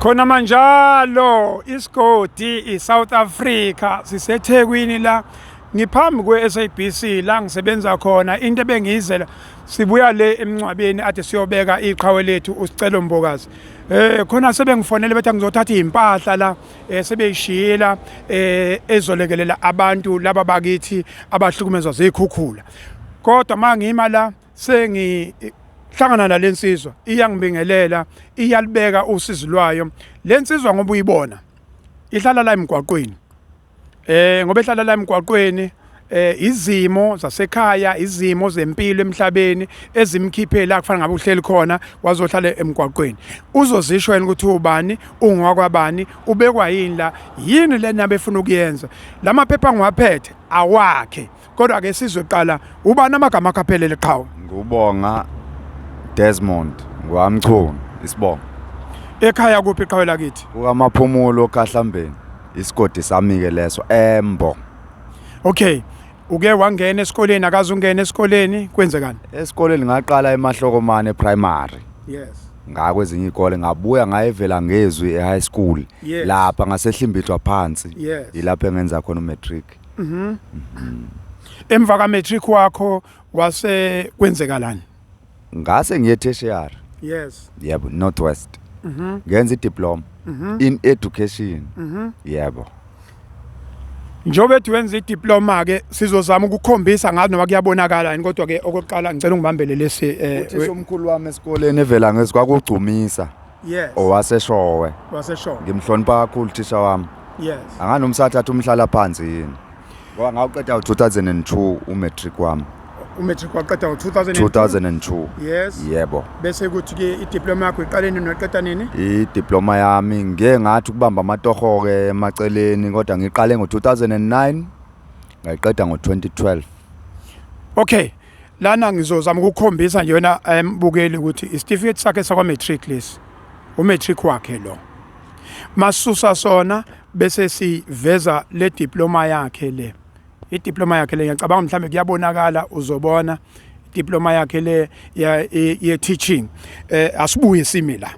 Khona manjalo isigodi iSouth Africa siseThekwini la, ngiphambi kwe-SABC la ngisebenza khona. Into ebengiyizela, sibuya le emncwabeni ade siyobeka iqhawe lethu uSicelo Mbokazi. Khona sebengifonele bethi ngizothatha izimpahla la sebeyishiyela ezolekelela abantu laba bakithi abahlukumezwa zikhukhula. Kodwa mangima la sengi hlangana nalensizwa, iyangibingelela, iyalibeka usizi lwayo lensizwa ngoba uyibona ihlala la emgwaqweni. Ngoba ehlala la emgwaqweni, izimo zasekhaya, izimo zempilo emhlabeni ezimkhiphe la kufanele ngabe uhleli khona, wazohlala emgwaqweni. Uzozisho yena ukuthi ubani, ungowakwabani, ubekwa yini la, yini lena befuna ukuyenza. Lamaphepha ngiwaphethe awakhe, kodwa ke sizoqala, ubani amagama akhe aphelele, qhawe? Ngubonga Desmond ngwamchunu isibongo. Ekhaya kuphi, qhawe lakithi? Kukamaphumulo kaHlambeni, isigodi sami ke leso embo. Okay, uke wangena esikoleni, akaze ungene esikoleni, kwenzekani? Esikoleni ngaqala eMahlokomane Primary. Ngakwezinye izikole ngabuya ngayevela ngezwi e-high school. Lapha ngasehlimbithwa phansi. Ilapho engenza khona umatric. Emva ka matric wakho wase kwenzekalani? Ngase ngiye tertiary. Yebo, Northwest. Ngenza idiploma in education. Yebo. Njengoba ethi wenza idiploma ke, sizozama ukukhombisa ngazi noma kuyabonakala yini, kodwa ke okokuqala ngicela ungibambele lesi Uthisha omkhulu wami esikoleni evela ngezwi kwakugcumisa owaseshowe. Waseshowe. Ngimhlonipha kakhulu thisha wami. Anganomsathatha umhlala phansi yini. Ngoba ngawuqeda ngo-2002 umatric wami. Umatric waqeda ngo-2002? 2002. Yebo. Bese kuthi ke idiploma yakho iqale nini, waqeda nini? Idiploma yami ngike ngathi ukubamba amatoho ke emaceleni, kodwa ngiqale ngo-2009, ngayiqeda ngo-2012. Okay, lana ngizozama ukukhombisa nje wena mbukeli ukuthi isitifiketi sakhe sakwa matric lesi, umatric wakhe lo. Masusa sona bese siveza le diploma yakhe le, idiploma yakhe le. Ngiyacabanga mhlambe kuyabonakala, uzobona idiploma yakhe le ye teaching. Asibuye simi la,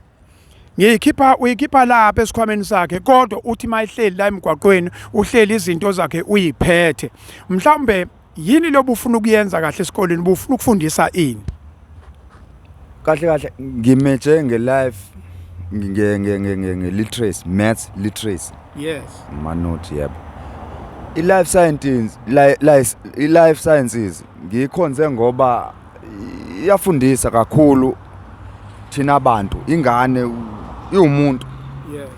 ngiyikhipha, uyikhipha lapha esikhwameni sakhe, kodwa uthi mayihleli la emgwaqweni uhleli izinto zakhe uyiphethe. Mhlawumbe yini lobufuna ukuyenza kahle esikoleni, ubufuna ukufundisa ini? Kahle kahle ngimeje nge-life nge-literacy, maths literacy. Manothi yebo, i-life sciences, i-life sciences ngiyikhonze ngoba iyafundisa kakhulu thina abantu. Ingane iwumuntu.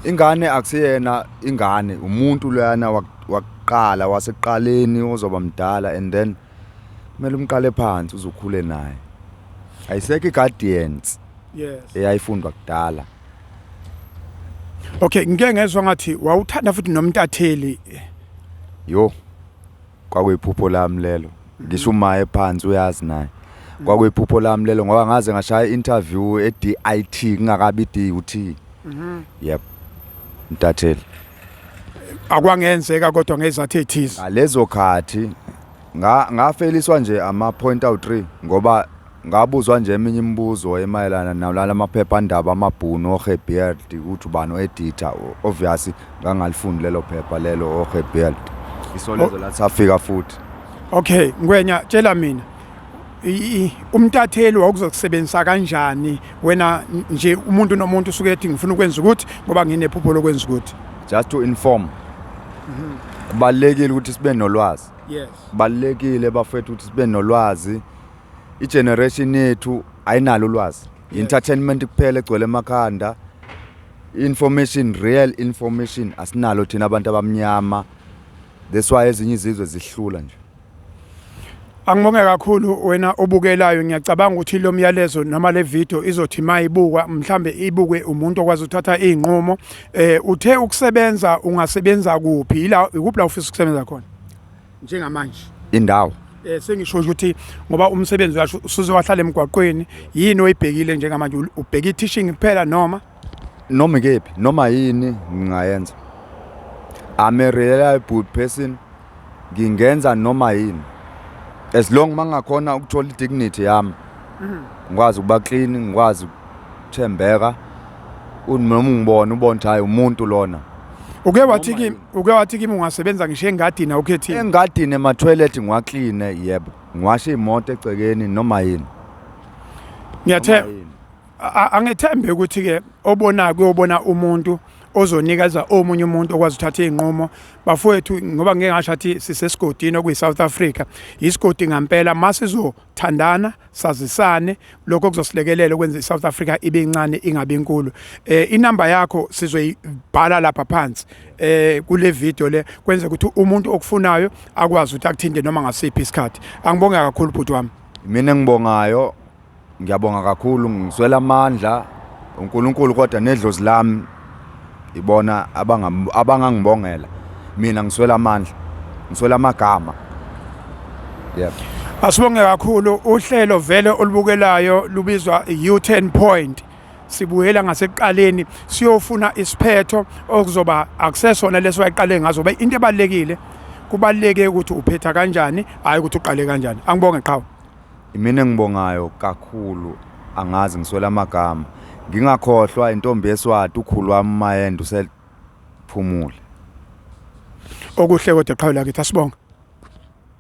Ingane akusiyena ingane, umuntu loyana wakuqala wasekuqaleni ozoba mdala, and then kumele umqale phansi uzukhule naye. Ayisekho i-guardians eyayifundwa kudala. Okay, ngike ngezwa ngathi wawuthanda futhi nomntatheli. Yo, kwakuyiphupho lami lelo. Ngisho uma ephansi uyazi naye kwakuyiphupho lami lelo, ngoba ngaze ngashaya i-interview e-DIT kungakabi i-DUT. Yep, mntatheli. Akwangenzeka kodwa ngezathu ethize. Ngalezo khathi ngafeliswa nje ama point out 3, ngoba ngabuzwa nje eminye imibuzo emayelana nalala maphephandaba amabhunu oGebeeld, ukuthi ubani o-editor. Obviously ngangalifundi lelo phepha lelo oGebeeld. Isolezwe lathi safika futhi. Okay, Ngwenya, tshela mina, umntatheli wawukuzokusebenzisa kanjani wena nje? Umuntu nomuntu usuke ethi ngifuna ukwenza ukuthi ngoba nginephupho lokwenza ukuthi. Just to inform, kubalulekile ukuthi sibe nolwazi. Kubalulekile, bafethu, ukuthi sibe nolwazi. I-generation yethu ayinalo ulwazi, entertainment kuphela egcwele emakhanda. Information, real information asinalo thina abantu abamnyama. That's why ezinye izizwe zihlula nje. Angibonge kakhulu wena obukelayo. Ngiyacabanga ukuthi lo myalezo noma le video izothi mayibukwa, mhlambe ibukwe umuntu okwazi ukuthatha izinqumo. Uthe ukusebenza, ungasebenza kuphi? Ila ikuphi la ufisa ukusebenza khona njengamanje? Indawo? Sengisho ukuthi ngoba umsebenzi washo usuze wahlala emgwaqweni, yini oyibhekile njengamanje? Ubheka i-teaching kuphela noma? Noma ikephi, noma yini ngingayenza. I'm a reliable person, ngingenza noma yini as long mangakhona ukuthola i-dignity yami, ngikwazi ukuba clean, ngikwazi ukuthembeka. Noma ungibona ubona ukuthi hayi, umuntu lona. Uke wathi kimi, uke wathi kimi ungasebenza ngisho engadini, awukhethile. Engadini, ema-toilet ngiwakline, yebo, ngiwashe imoto egcekeni, noma yini. Ngiyathe angethembe ukuthi ke obonayo kuyobona umuntu ozonikeza omunye umuntu okwazi ukuthatha izinqumo, bafowethu, ngoba ngeke ngasho athi sisesigodini okuyi-South Africa, isigodi ngampela. Masizothandana, sazisane, lokho kuzosilekelela ukwenza i-South Africa ibe incane, ingabi inkulu. Inamba yakho sizoyibhala lapha phansi kule video le, kwenze ukuthi umuntu okufunayo akwazi ukuthi akuthinte noma ngasiphi isikhathi. Angibonge kakhulu, bhuti wami. Mina engibongayo, ngiyabonga kakhulu. Ngiswela amandla uNkulunkulu, kodwa nedlozi lami ibona abangangibongela. Mina ngiswela amandla, ngiswela amagama, yebo. Asibonge kakhulu. Uhlelo vele olubukelayo lubizwa U10 Point. Sibuyela ngasekuqaleni siyofuna isiphetho okuzoba akusesona leso wayiqale ngazo. Ba into ebalekile, kubaleke ukuthi uphetha kanjani, hayi ukuthi uqale kanjani. Angibonge, qhawe. Mina engibongayo kakhulu, angazi, ngiswela amagama. Ngingakhohlwa intombi yeswati, ukhulu wami Mayende, usephumule. Okuhle kodwa, qhawe lakithi, asibonge.